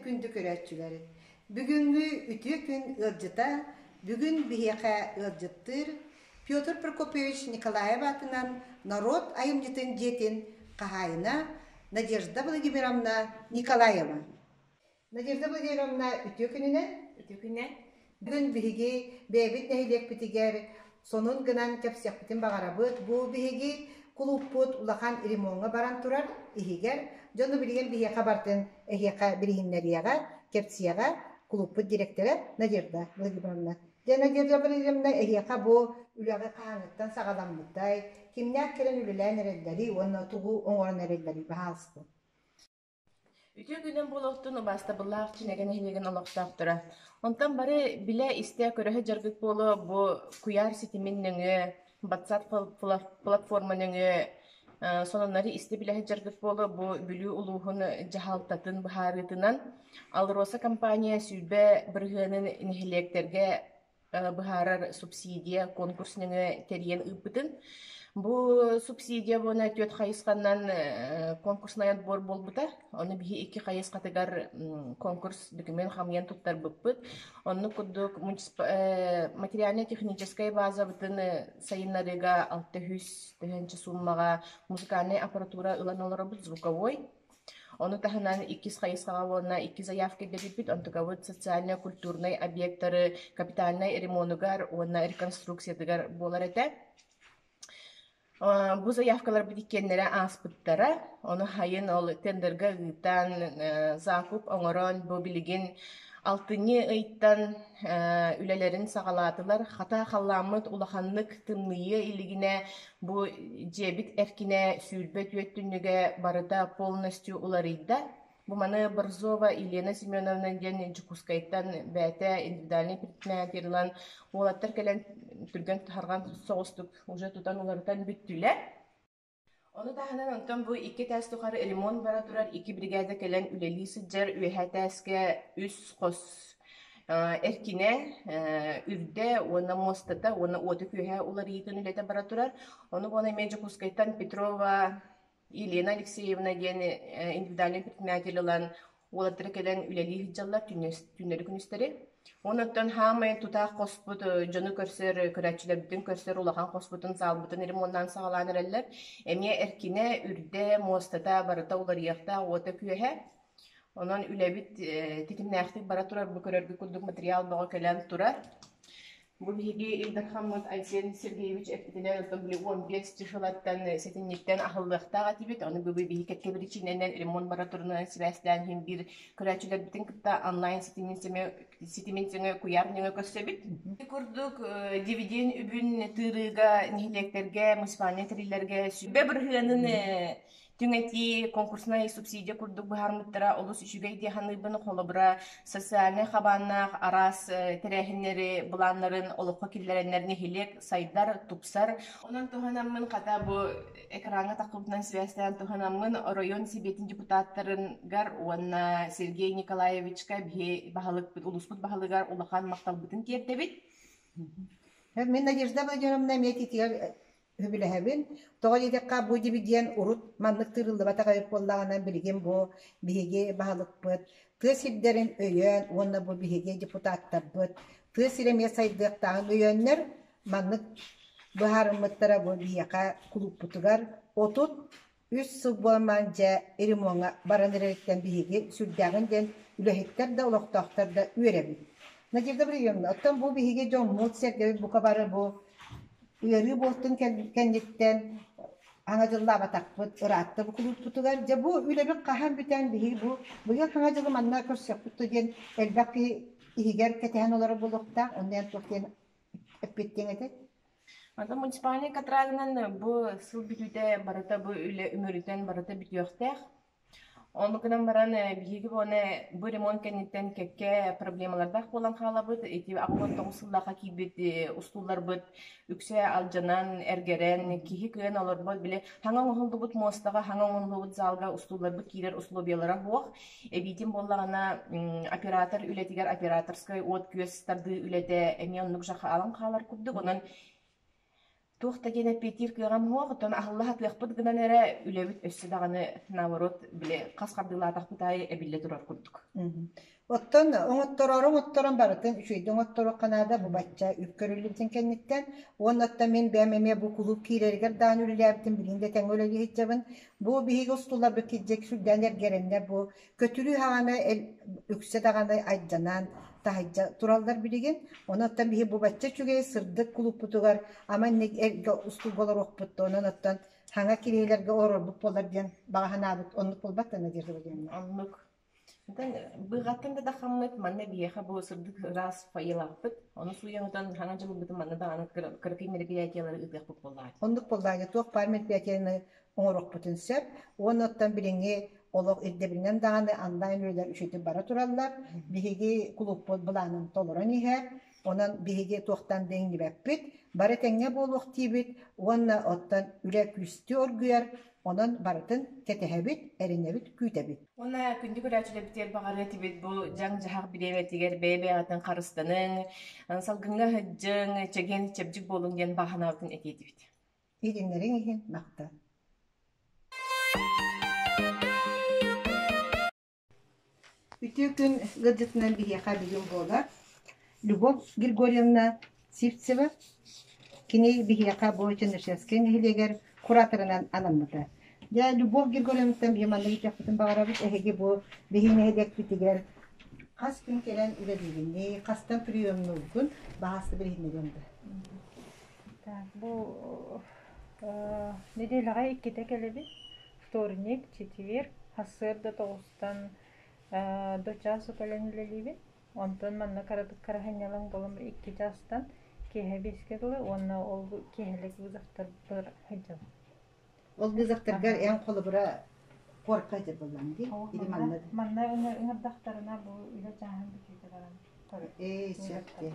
күндү көрөөччүлэр! Бүгүҥҥү үтүө күн ыалдьыта бүгүн биһиэхэ ыалдьыттыыр Петр Прокопьевич Николаев аатынан норуот айымньытын дьиэтин хаһаайына Надежда Владимировна Николаева. Надежда Владимировна, үтүө күнүнэн! Үтүө күнүнэн! Бүгүн биһиги бэйэбит нэһилиэкпитигэр сонун гынан кэпсиэхпитин баҕарабыт. Бу биһиги кулууппут улахан ремоҥҥа баран турар иһигэр дьону билигин биһиэхэ бартын эһиэхэ билиһиннэриэҕэ, кэпсиэҕэ кулууппут дириэктэрэ Надежда Владимировна. Дьэ, Надежда Владимировна, эһиэхэ бу үлэҕэ хаһааҥҥыттан саҕаламмытай, кимнээх кэлэн үлэлээн эрэллэрий уонна тугу оҥорон эрэллэрий, баһаалыста. Үтүө күнүн буолуохтун убаастабыллаах Чинэгэ нэһилиэгин олохтоохторо. Онтон бары билэ-истэ көрөһө дьаргыт буолуо бу куйаар ситимин нөҥүө, WhatsApp платформа нөҥүө сонуннары истэ-билэ сылдьаргыт буолуо бу Бүлүү улууһун дьаһалтатын быһаарыытынан АЛРОСА компания 20 бырыһыанын нэһилиэктэргэ быһаарар субсидия конкурс нөҥүө тэрийэн ыыппытын. Бу субсидия буона түөрт хайысханан конкурснай отбор буолбута. Ону биһи икки хайысхатыгар конкурс документ хамыйан туттарбыппыт. Оннук курдук материально-техническай базабытын сайыннарыыга 600 тыһыынча сууммаҕа музыкальнай аппаратура ылан олоробут звуковой. Ону таһынан иккис хайысхаҕа уонна икки заявка ирдэбиппит, онтукабыт социально-культурнай объектары капитальнай ремонугар уонна реконструкциятыгар буолар этэ. Бу заявкаларбыт иккиэннэрэ ааспыттара. Ону хайын ол тендерга ыытан, закуп оҥорон, бу билигин алтынньы ыйтан үлэлэрин саҕалаатылар. Хата халлааммыт улаханнык тымныйыа илигинэ Бу дьиэбит эркинэ 24 түннүгэ барыта полностью уларыйда. Бу маны Борзова Елена Семеновна диэн Дьокуускайтан бэйэтэ индивидуальный предприниматель ылан уолаттар кэлэн түргэн тарҕан соҕустук уже тутан уларытан бүттүлэр. Ону таһынан онтон бу икки этээс тухары ремонт бара турар икки бригада кэлэн үлэлии сылдьар үөһээ этээскэ үс хос Эркинэ үрдэ уонна муостата уонна уота-күөһэ уларыйыытын үлэтэ бара турар. Ону буолан эмиэ Дьокуускайтан Петрова Елена Алексеевна диэн индивидуальный предприниматель ылан уолаттара кэлэн үлэлии сылдьаллар түүннэри-күнүстэри. Онон хаамай тутаах хоспут дьону көрсөр, көрөөччүлэрбитин көрсөр улахан хоспутун, саалбытын ремоннаан саҕалаан эрэллэр. Эмиэ эркинэ, үрдэ, муостата барыта уларыйыахтаах уота-күөһэ. Онон үлэбит тэтимнээхтик бара турар, бу көрөргүт курдук материал бөҕө кэлэн турар. Бу биһиги Ил Дархаммыт Айсен Сергеевич эппитинэн, оттон били 15 числаттан сэтинньиттэн аһыллыахтаах этибит. Ону бүгүн биһи кэккэ биричиинэнэн ремонт бара турарынан сибээстээн иһин биир көрөөччүлэрбитин кытта онлайн ситимин ситимин сөҥө куйаар нөҥө көрсөбүт. Ити курдук дивиденд үбүн тыырыыга нэһилиэктэргэ, муниципальнай тэриллэргэ 20 бырыһыанын Түҥэтии, конкурснай субсидия курдук быһаармыттара олус үчүгэй дии саныыбын. Холобура, социальнай хабааннаах араас тэрээһиннэри, былааннарын олоххо киллэрэннэр нэһилиэк сайдар, тупсар. Онон туһанаммын, хата бу экраҥҥа таххыбытынан сибээстээн туһанаммын, оройуон Сэбиэтин депутаттарыгар уонна Сергей Николаевичка биһи баһылыкпыт, улууспут баһылыгар улахан махталбытын тиэрдэбит. Мин Надежда Владимировна эмиэ ититигэр Сөбүлэһэбин. Тоҕо диэтэххэ, бу дивиденд урут маннык тыырыллыбатах эбит буоллаҕына, билигин бу биһиги баһылыкпыт тыа сирдэрин өйөөн уонна бу биһиги депутаттарбыт тыа сирэ эмиэ сайдыахтааҕын өйөөннөр маннык быһаарыммыттара бу биһиэхэ кулууппутугар 33 сыл буолан дьэ ремоҥҥа баран эрэриттэн биһиги сүрдээҕин диэн үлэһиттэр да олохтоохтор да үөрэбит. Надежда Валерьевна, оттон бу биһиги дьоммут-сэргэбит бука бары бу ыарыы буолтун кэнниттэн Аҥа дьыллаабатахпыт ыраатта бу кулууппутугар. Дьэ бу үлэбит хаһан бүтэн биһиги бу быйыл Хаҥа дьылы манна көрсүөхпүт дуо диэн элбэх киһи иһигэр кэтэһэн олорор буолуохтаах. Онно эн туох диэн эппиэттиэҥ этэй? Онтон муниципальнай контрагынан бу сыл бүтүүтэ барыта бу үлэ үмүрүтэн барыта бүтүөхтээх. Ону гынан баран биһиги буона бу ремонт кэнниттэн кэккэ проблемалардаах буолан хаалабыт. Ити 69 сыллаахха киирбит устууларбыт үксэ алдьанан, эргэрэн, киһи кыайан олорбот. Били хаҥа оҥоһуллубут муостаҕа, хаҥа оҥоһуллубут залга устууларбыт киирэр условиялара суох. Эбиитин буоллаҕына оператор үлэтигэр операторскай уот-күөс тардыы үлэтэ эмиэ оннук жахаалан хаалар курдук. Онон. Туох да диэн эппиэттиир кыаҕым суох, оттон аһылла сатыахпыт гынан эрэ үлэбит өссө даҕаны наоборот били хас хардыылаатахпыт аайы эбиллэ турар курдук. Оттон оҥотторору оҥотторон барытын үчүгэйдик оҥотторуохха наада бу бачча үп көрүллүбүтүн кэнниттэн. Уонна оттон мин бэйэм эмиэ бу кулууп киирэригэр даҕаны үлэлээбитим, билигин да тэҥҥэ үлэлии сылдьабын. Бу биһиги устууларбыт кирдьик сүрдээн эргэрэннэр бу көтүрүү хаҕана үксэ даҕаны айдьанан таһыйдьа тураллар билигин. Онон оттон биһи бу бачча үчүгэй сырдык кулууппутугар ама инник эргэ устууга олоруохпут онон оттон хаҥа кириэлэргэ олорорбут буолар диэн баҕа санаабыт оннук буолбат да Надежда Владимировна? Оннук. Оттон быыҕаттан да дахаммыт манна биһиэхэ бу сырдык ыраас фойелаахпыт. Ону сууйаҥытан хаҥа дьылбытын манна даҕаны кыракый мероприятиелары ыытыахпыт буоллаҕа. Оннук буоллаҕа туох баар мероприятиены оҥоруохпутун сөп. Уонна оттон билиҥҥи олох ирдэбилинэн даҕаны онлайн үлэлэр үчүгэйдик бара тураллар. Биһиги кулууппут былаанын толорон иһэр. Онон биһиги туохтан да иҥнибэппит. Бары тэҥҥэ буолуох диибит уонна оттон үлэ күүстүү оргуйар. Онон барытын кэтэһэбит, эрэнэбит, күүтэбит. Уонна күндү көрөөччүлэрбитигэр баҕарыа этибит бу дьаҥ-дьаһах бириэмэтигэр бэйэ-бэйэҕитин харыстаныҥ, салгыҥҥа сылдьыҥ, чэгиэн чэбдик буолуҥ диэн баҕа санаабытын этиэ этибит. Иһитиннэриҥ иһин махтал. Үтүө күн ыалдьытынан биһиэхэ бүгүн буолар Любовь Григорьевна Сивцева. Кини биһиэхэ бу Чернышевскай нэһилиэгэр кураторынан анаммыта. Дьэ, Любовь Григорьевнаттан биһи маннык ыытыахпытын баҕарабыт. Эһиги бу биһи нэһилиэкпитигэр хас күн кэлэн үлэлиигиний, хастан приемнуугун баһаста билиһиннэриэм да. Так, бу нэдиэлэҕэ иккитэ кэлэбит. Вторник, четверг, сарсыарда тоҕустан до часу кэлэн үлэлиибин. Онтон манна кыратык кыраһынньалаҥ буолан икки чаастан киэһэ биэскэ дылы уонна ол киэһэлик вызовтарбар сылдьабын. Ол вызовтаргар эн холобура куоракка сылдьар буоллаҕыҥ дии? Или манна? Манна ыҥырдахтарына бу үлэ чааһын бүтүүтэ баран Ээ, сөп дии.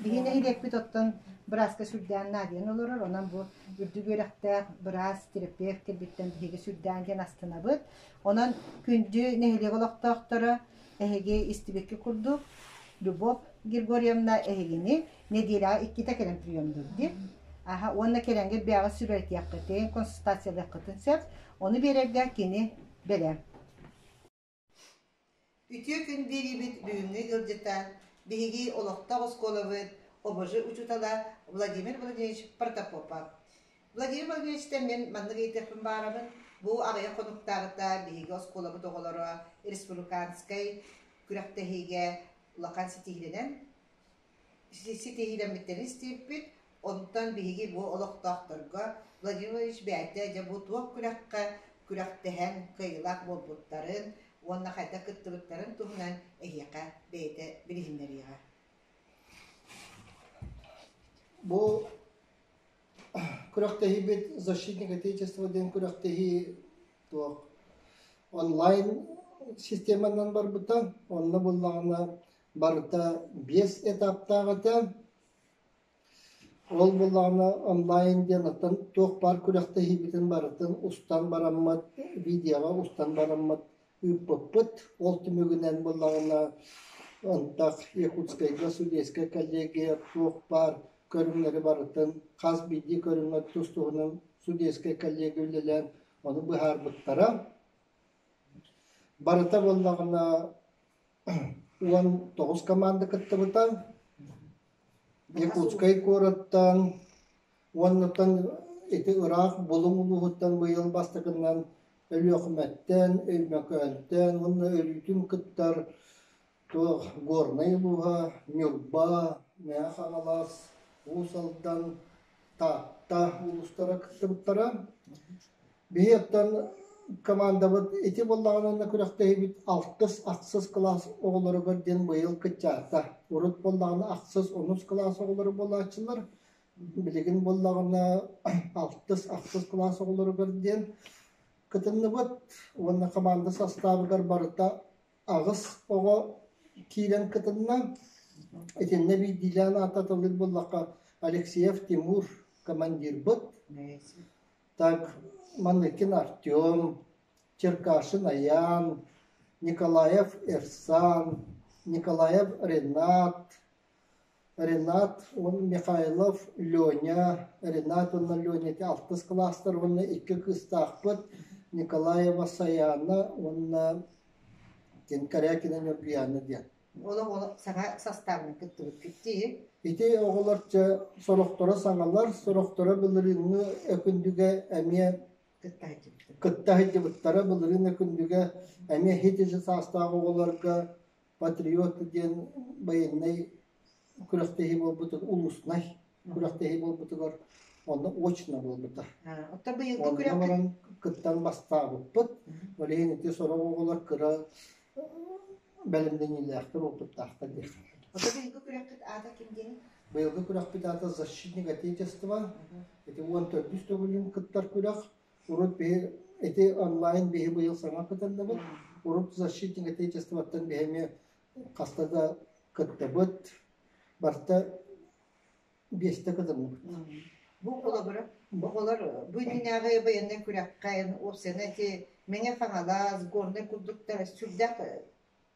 Биһи нэһилиэкпит оттон бырааска сүрдээн наадыйан олорор, онон бу үрдүк үөрэхтээх быраас, терапевт кэлбиттэн биһиги сүрдээн диэн астынабыт. Онон күндү нэһилиэк олохтоохторо эһиги истибикки курдук Любовь Григорьевна эһигини нэдиэлэҕэ иккитэ кэлэн приемдуур дии. Аха, уонна кэлэҥҥит бэйэҕит сүбэлэтиэххитин, консультациялыаххытын сөп. Ону биэрэргэ кини бэлэм. Үтүө күн биэриибит бүгүҥҥү ыалдьыта, биһиги олохтоох оскуолабыт ОБЖ учуутала Владимир Владимирович Протопопов. Владимир Владимировичтан мин маннык ыйытыахпын баҕарабын. Бу аҕыйах хонуктааҕыта биһиги оскуолабыт оҕолоро республиканскай күрэхтэһиигэ улахан ситиһиилэнэн ситиһиилэммиттэрин истибиппит. Онтон биһиги бу олохтоохторго Владимир Владимирович бэйэтэ дьэ бу туох күрэххэ күрэхтэһэн кыайыылаах буолбуттарын уонна хайдах кыттыбыттарын туһунан эһиэхэ бэйэтэ билиһиннэриэҕэ. Бу күрэхтэһиибит «Защитник Отечества» диэн күрэхтэһии туох онлайн системанан барбыта. Онно буллаҕына барыта биэс этаптаах этэ. Ол буоллаҕына онлайн диэн оттон туох баар күрэхтэһиибитин барытын устан бараммыт, видеоҕа устан бараммыт ыыппыппыт. Ол түмүгүнэн буоллаҕына антах Якутскайга судейскай коллегия туох баар көрүҥнэри барытын хас биирдии көрүҥҥэ тус-туһунан судейскай коллегия үлэлээн ону быһаарбыттара. Барыта буоллаҕына 19 команда кыттыбыта. Якутскай куораттан уоннаттан ити ыраах Булуҥ улууһуттан быйыл бастакынан Өлүөхүмэттэн, Өймөкөөнтөн уонна өрүүтүн кыттар туох Горнай улууһа, Ньурба, Мэҥэ Хаҥалас, Уус Алдан, Таатта улуустара кыттыбыттара. Биһи оттон командабыт ити буоллаҕына уонна күрэхтэһиибит алтыс, ахсыс кылаас оҕолоругар диэн быйыл кыччаата. Урут буоллаҕына ахсыс, онус кылаас оҕолоро буолааччылар. Билигин буоллаҕына алтыс, ахсыс кылаас оҕолоругар диэн кытынныбыт уонна команда састаабыгар барыта аҕыс оҕо киирэн кытынна. Итиннэ биирдиилээн ааттатыллар буоллахха Алексеев Тимур командирбыт. Так, Маныкин Артем, Черкашин Аян, Николаев Эрсан, Николаев Ренат, Ренат уонна Михайлов Леня, Ренат уонна Леня ити алтыс кылаастар уонна икки кыыстаахпыт Николаева Саяна уонна Корякина Ньургуйаана диэн. Олох саҥа састаабынан кыттыбыккыт дии. Ити оҕолор чэ сорохторо саҥалар, сорохторо былырыыҥҥы Өкүндүгэ эмиэ кытта сылдьыбыттара. Былырыын Өкүндүгэ эмиэ һит саастаах оҕолорго «Патриот» диэн байыаннай күрэхтэһии буолбутун, улууснай күрэхтэһии буолбутугар онно очно буолбута. Оттон быйылгы Онно күрэххит баран кыттан бастаабыппыт. Ол иһин ити сорох оҕолор кыра бэлэмнэниилээхтэр, опыттаахтар диэххэ. Оттон быйылгы күрэххит аата ким диэний? Быйылгы күрэхпит аата «Защитник Отечества». Ити 14-үс төгүлүн кыттар күрэх. Урут биһи ити онлайн биһи быйыл саҥа кытынныбыт. Урут «Защитник Отечествоттан» биһи эмиэ хаста да кыттыбыт. Барыта биэстэ кытынныбыт. Бу холобура, оҕолор бу иннинээҕи байыаннай күрэххэ уопсайынан ити Мэҥэ Хаҥалас, Горнай курдуктар сүрдээх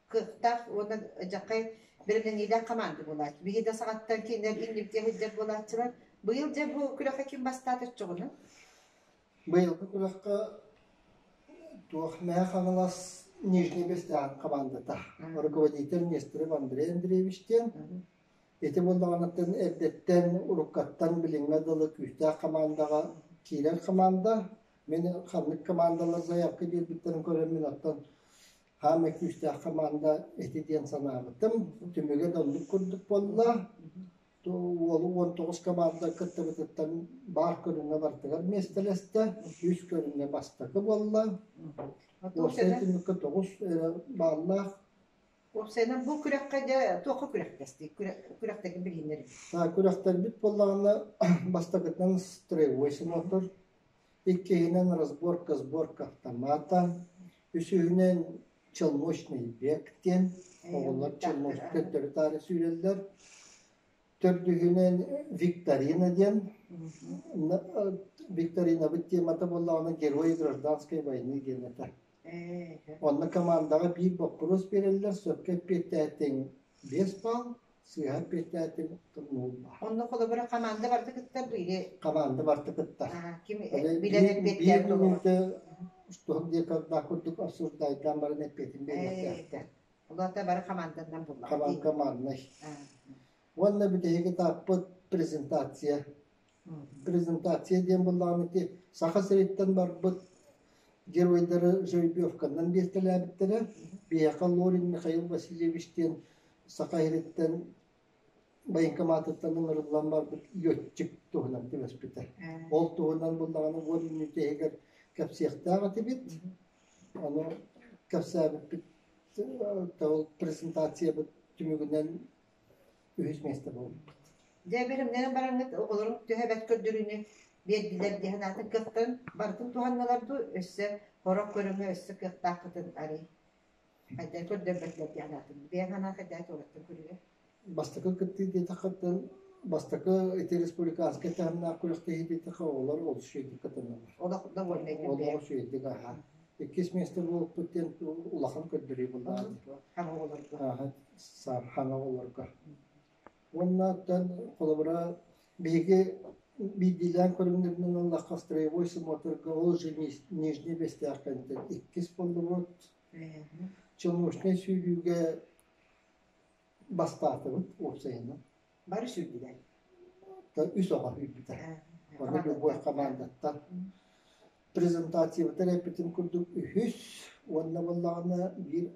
кыахтаах уонна дьахай бэлэмнэниилээх хамаанда буолааччы. Биһи да саҕаттан кинилэр иннибитигэр сылдьар буолааччылар. Быйыл дьэ бу күрэххэ ким бастаата оччоҕуна? Быйылгы күрэххэ туох Мэҥэ Хаҥалас Нижний Бэстээх хамаандата. Руководитель Нестеров Андрей Андреевич диэн. Ити буоллаҕыттан эрдэттэн, уруккаттан билиҥҥэ дылы күүстээх хамаандаҕа киирэр хамаанда. Мин ханнык командалар заявка биэрбиттэрин көрөммүн оттон хаамай күүстээх хамаанда ити диэн санаабытым. Түмүгэ да оннук курдук буолла. Уолу 19 команда кыттыбытыттан баар көрүҥҥэ барытыгар миэстэлэстэ, үс көрүҥҥэ бастакы буолла. Уопсай түмүккэ 9 эрэ бааллаах. Уопсайынан бу күрэххэ дьэ туохха күрэхтэстий? Күрэхтэргин билиһиннэрин. Күрэхтэрбит буоллаҕына бастакытынан строевой смотр, иккиһинэн разборка сборка автомата, үсүһүнэн челночный бег диэн оҕолор челноч төттөрү-таары сүүрэллэр. Төрдүһүнэн викторина диэн викторинабыт темата буоллаҕына герои гражданской войны диэн этэ. Онно командаҕа биир боппуруос биэрэллэр, сөпкө эппиэттээтиҥ 5 балл, сыыһа эппиэттээтиҥ нуул балл. Онно холобура команда барыта кыттар дуу или Команда барыта кыттар. Ким билэн Биир эппиэттээбит оҕолор? мүнүүтэ что где когда курдук обсуждайдаан баран эппиэтин биэриэхтээхтэр. Улаата бары команданан буллаҕа дии. Команднай. Уонна бүтэһик этаппыт презентация. Презентация диэн буоллаҕына ити Саха сириттэн барбыт геройдары жеребьевканан биэртэлээбиттэрэ. Биһиэхэ Лорин Михаил Васильевич диэн Саха сириттэн военкоматыттан ыҥырыллан барбыт летчик туһунан түбэспитэ. Ол туһунан буоллаҕына уон мүнүүтэ иһигэр кэпсиэхтээх этибит. Ону кэпсээбиппит ол презентациябыт түмүгүнэн үһүс миэстэ буолбуппут. Дьэ бэлэмнэнэн бараҥҥыт оҕолорум төһө бэрт көрдөрүүнү биэрдилэр диэн атын кыахтарын барытын туһанналар дуу, өссө хорох көрүҥэ өссө кыахтааххытын арый хайдах көрдөрбөтүлэр диэн атын бэйэҥ санаа хайдах туораттан көрүлэр? Бастакы кыттыы диэтэххиттэн бастакы ити республиканскай таһымнаах күрэхтэһии диэтэххэ оҕолор олус үчүгэйдик кытыннылар. Олох довольнайдык Олох үчүгэйдик аһаа. Иккис миэстэ буолбуппут диэн улахан көрдөрүү буоллаҕа дии. Хаҥа оҕолорго. Хаҥа оҕолорго. Уонна оттон холобура биһиги биирдиилээн көрүҥнэринэн ыллахха строевой смотрга ол же Нижний Бэстээх кэнниттэн иккис буоллубут. Челночнай сүүрүүгэ бастаатыбыт уопсайынан. Бары сүүрдүлэр. Үс оҕо сүүрбүтэ. Ону любой командаттан. Презентациябытыгар эппитим курдук үһүс уонна буоллаҕына биир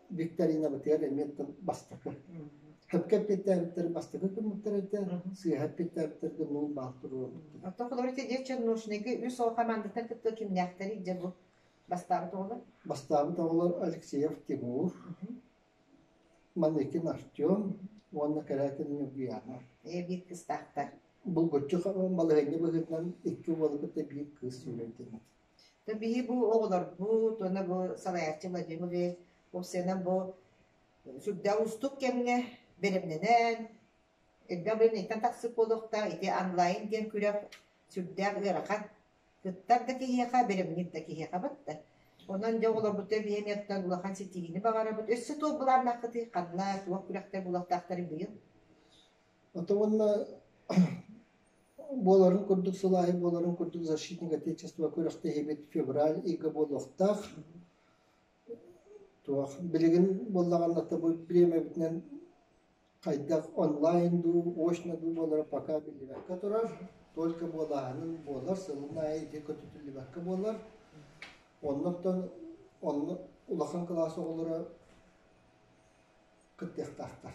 викторинабытыгар эмиэ бастакы. Хөпкө эппиэттээбиттэр бастакы күммүттэр этэ, сыыһа эппиэттээбиттэргэ нуул баал туруорбуттар. Оттон холобур ити дьэ Чернушныйга үс оҕо командаттан кытта кимнээхтэрий дьэ бу бастаабыт оҕолор? Бастаабыт оҕолор Алексеев Тимур, Маныкин Артем уонна Корякин Ньургуяна. Биир кыыстаахтар. Булгуччу балаһыанньа быһыытынан икки уолу кытта биир кыыс сүүрэрдиммит. Биһи бу оҕолорбут уонна бу салайааччы Владимир Владимирович уопсайынан бу сүрдээх уустук кэмҥэ бэлэмнэнэн, элбэх бэлэмнэнииттэн тахсыбыт буолуохтаах. Ити онлайн диэн күрэх сүрдээх ыарахан. Кыттар да киһиэхэ, бэлэмниир да киһиэхэ батта. Онон дьэ оҕолорбутугар биһиэмиэттэн улахан ситиһиини баҕарабыт. Өссө туох былааннааххытый? Ханна, туох күрэхтэр буолуохтаахтарый быйыл? Оттон уонна буоларын курдук сыл аайы буоларын курдук защитник Отечества күрэхтэһиибит февраль ыйга буолуохтаах. Туох билигин буоллаҕына бу бириэмэбитинэн хайдах онлайн дуу, очно дуу буолара пока биллибэккэ турар. Только буолааһынын буолар, сылын аайы ити көтүтүллүбэккэ буолар. Оннуттан онно улахан кылаас оҕолоро кыттыахтаахтар.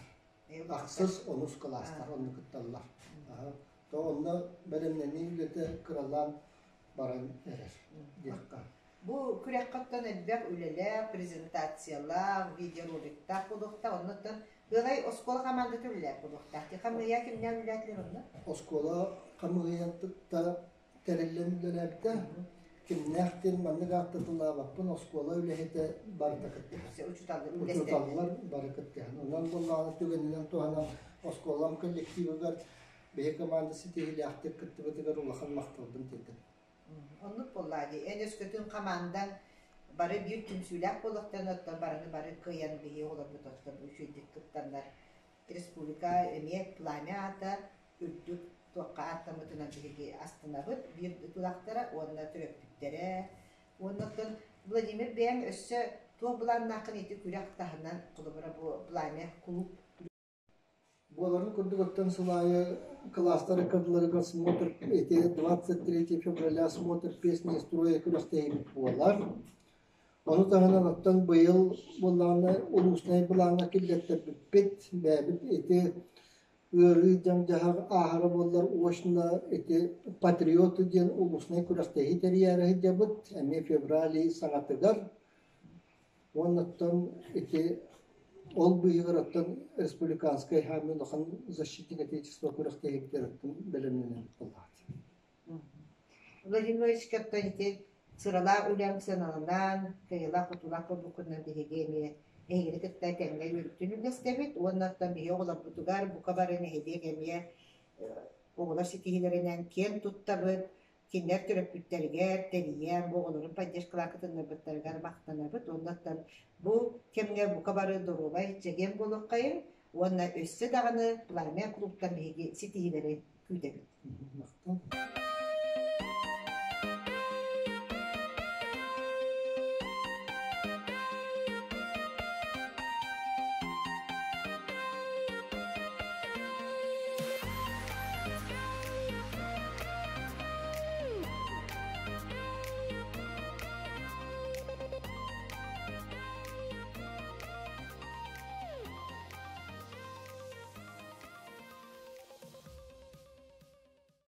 Ахсыс, онус кылаастар онно кытталлар. То онно бэлэмнэнии үлэтэ кыралаан баран эрэр диэххэ. Бу күрэххэ элбэх үлэлээх, презентациялаах, видеороликтаах буолуохтаах. Оннуттан Ыалай оскуола хамаандата үлэлээх буолуохтаах. Хамыыйа кимнээн үлэлээтилэр онно? Оскуола хамыыйата тэриллэн үлэлээбитэ. Кимнээх диэн маннык ааттатылаабаппын, оскуола үлэһитэ барыта кыттыһар. Учууталлар бары кыттыһан. Онон буоллаҕына түгэнинэн туһанан оскуолам коллективыгар биһи команда ситиһиилээхтик кыттыбытыгар улахан махталбын тиэрдэбин. Оннук буоллаа дии. Эн өскөтүн хамаандаҥ бары биир түмсүүлээх буолуохтарын, оттон барыны бары кыайан биһи оҕолорбут оттон үчүгэйдик кыттаннар республика эмиэ Пламя аата үрдүк туохха ааттаммытынан биһиги астынабыт биир тулахтара уонна төрөппүттэрэ. Уонна оттон Владимир бэйэҥ өссө туох былааннааххын ити күрэх таһынан, холобура бу Пламя кулууп? Буоларын курдук оттон сыл аайы кылаастар ыккардыларыгар смотр ити 23 февраля смотр песни строя күрэхтэһиибит буолар. Ону таһынан оттон быйыл буоллаҕына улуустай былааҥҥа киллэртэрбиппит бэйэбит ити ыарыы дьаҥ-дьаһах ааһара буоллар очно ити патриоты диэн улуустай күрэхтэһии тэрийээри сылдьабыт эмиэ февраль ый саҥатыгар. Уонна оттон ити ол быыһыгар оттон республиканскай хаамыы улахан защитник отечества күрэхтэһиитигэр оттон бэлэмнэнэн буоллаҕа. Владимир Владимировичка оттон ити сыралаах үлэҥ сыаналанан, кыайыылаах-хотуулаах буолбуккунан биһиги эмиэ эһигини кытта тэҥҥэ үөрүүтүн үллэстэбит уонна оттон биһиги оҕолорбутугар бука бары нэһилиэк эмиэ оҕолор ситиһиилэринэн киэн туттабыт, кинилэр төрөппүттэригэр тэрийэн, бу оҕолорун поддержкалаах кытыннарбыттарыгар махтанабыт. Уонна оттон бу кэмҥэ бука бары доруобай, чэгиэн буолуоххайыҥ уонна өссө даҕаны Пламя клубтан биһиги ситиһиилэри күүтэбит. Махтал.